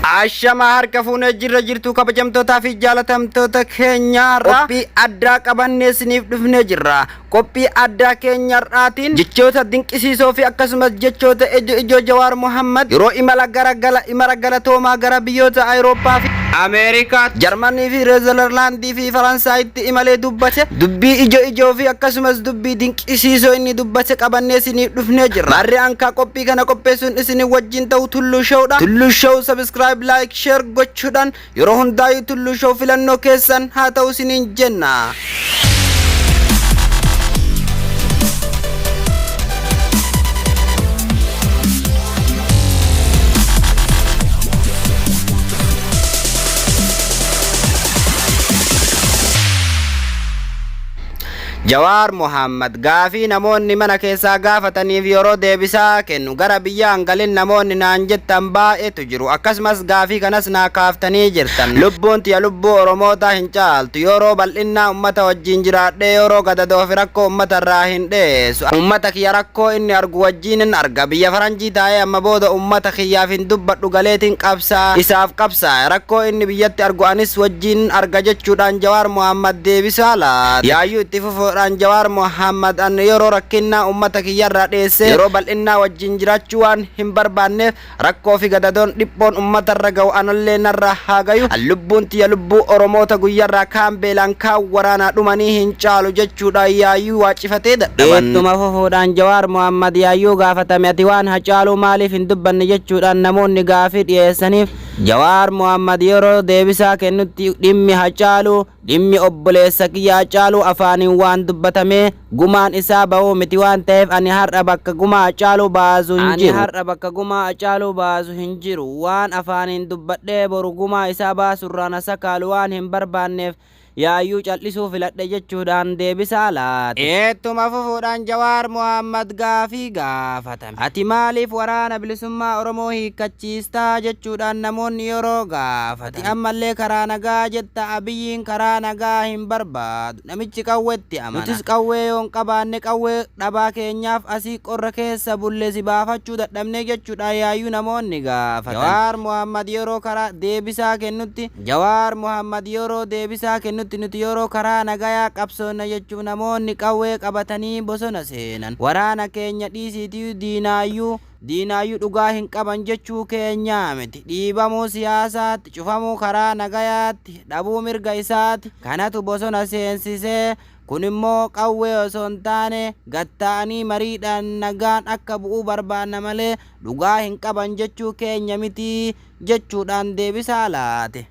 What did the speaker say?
Ashama harka fuunee jirra jirtu kabajamtootaa fi jaalatamtoota keenyaarraa qophii addaa qabannee isiniif dhufnee jirra. Qophii addaa keenyarraatiin jechoota dinqisiisoo fi akkasumas jechoota ijoo ijoo Jawaar Mohammad yeroo imala gara gala imala galatoomaa gara biyyoota Awurooppaa fi Ameerikaa, Jarmanii fi Neezerlaandii fi Faransaayitti imalee dubbate dubbii ijoo ijoo fi akkasumas dubbii dinqisiisoo inni dubbate qabannee isiniif dhufnee jirra. Maarree ankaa qophii kana qopheessuun isin wajjin ta'u Tulluu Showdha. Tulluu Show subscribe, like, share gochuudhaan yeroo hundaayyuu Tulluu Show filannoo keessan haa ta'u isiniin jenna. Jawaar Mohammad gaafii namoonni mana keessaa gaafataniif yeroo deebisaa kennu gara biyyaa hin galin namoonni naan jettan baay'eetu jiru. Akkasumas gaafii kanas naa kaaftanii jirtan. Lubbuun tiya lubbuu Oromootaa hin caaltu. Yeroo bal'innaa ummata wajjiin jiraadhee yeroo gadadoo fi rakkoo ummata irraa hin dheessu. Ummata kiyya rakkoo inni argu wajjiinin arga. Biyya faranjii taa'ee amma booda ummata kiyyaaf hin dubbadhu galeetiin qabsaa isaaf qabsaa'e. Rakkoo inni biyyatti argu anis wajjiin arga jechuudhaan Jawaar Mohammad deebisaa laate. Yaayyuu itti fufuudhaan Jawaar Mohammad an yeroo rakkinnaa ummata kiyyarraa dheessee yeroo bal'innaa wajjiin jiraachuu waan hin barbaanneef rakkoo fi gadadoon dhiphoon ummatarra gahu anallee narra haa gayu. An lubbuun tiyya lubbuu Oromoota guyyarraa kaan beelaan kaan waraanaa dhumanii hin caalu jechuudhaan yaayyuu waacifatee dadhaban. Ittuma fufuudhaan Jawaar Mohammad yaayyuu gaafatame ati waan Hacaaluu maaliif hin dubbanne jechuudhaan namoonni gaafii dhiyeessaniif Jawaar Mohammad yeroo deebisaa kennutti dhimmi Hacaaluu dhimmi obboleessa kiyya Hacaaluu afaaniin waan dubbatamee gumaan isaa bahuu miti waan ta'eef ani har'a bakka gumaa Hacaaluu baasu hin jiru. Ani har'a bakka gumaa Hacaaluu baasu hin jiru. Waan afaaniin dubbadhee boru gumaa isaa baasurraa na sakaalu waan hin barbaanneef yaayyuu cal'isuu filadhe jechuudhaan deebisaa laate. Ittuma fufuudhaan Jawaar Mohaammad gaafii gaafatame. Ati maaliif Waraana Bilisummaa Oromoo hiikkachiistaa jechuudhaan namoonni yeroo gaafatan. Ati ammallee karaa nagaa jetta Abiyyiin karaa nagaa hin barbaadu. Namichi qawwetti amana. Nutis qawwee yoo hin qabaanne qawwee dhabaa keenyaaf asii qorra keessa bulle si baafachuu dadhabnee jechuudhaan yaayyuu namoonni gaafatan. Jawaar Mohaammad yeroo karaa deebisaa kennutti Jawaar Mohaammad yeroo deebisaa kennutti nuti yeroo karaa nagayaa qabsoonna jechuuf namoonni qawwee qabatanii bosona seenan. Waraana keenya dhiisiitii diinaayyuu diinaayyuu dhugaa hin qaban jechuu keenyaa miti. Dhiibamuu siyaasaatti, cufamuu karaa nagayaatti, dhabuu mirga isaati. Kanatu bosona seensisee kun immoo qawwee osoo hin taane gad taa'anii mariidhaan nagaan akka bu'uu barbaanna malee dhugaa hin qaban jechuu keenya miti jechuudhaan deebisaa laate.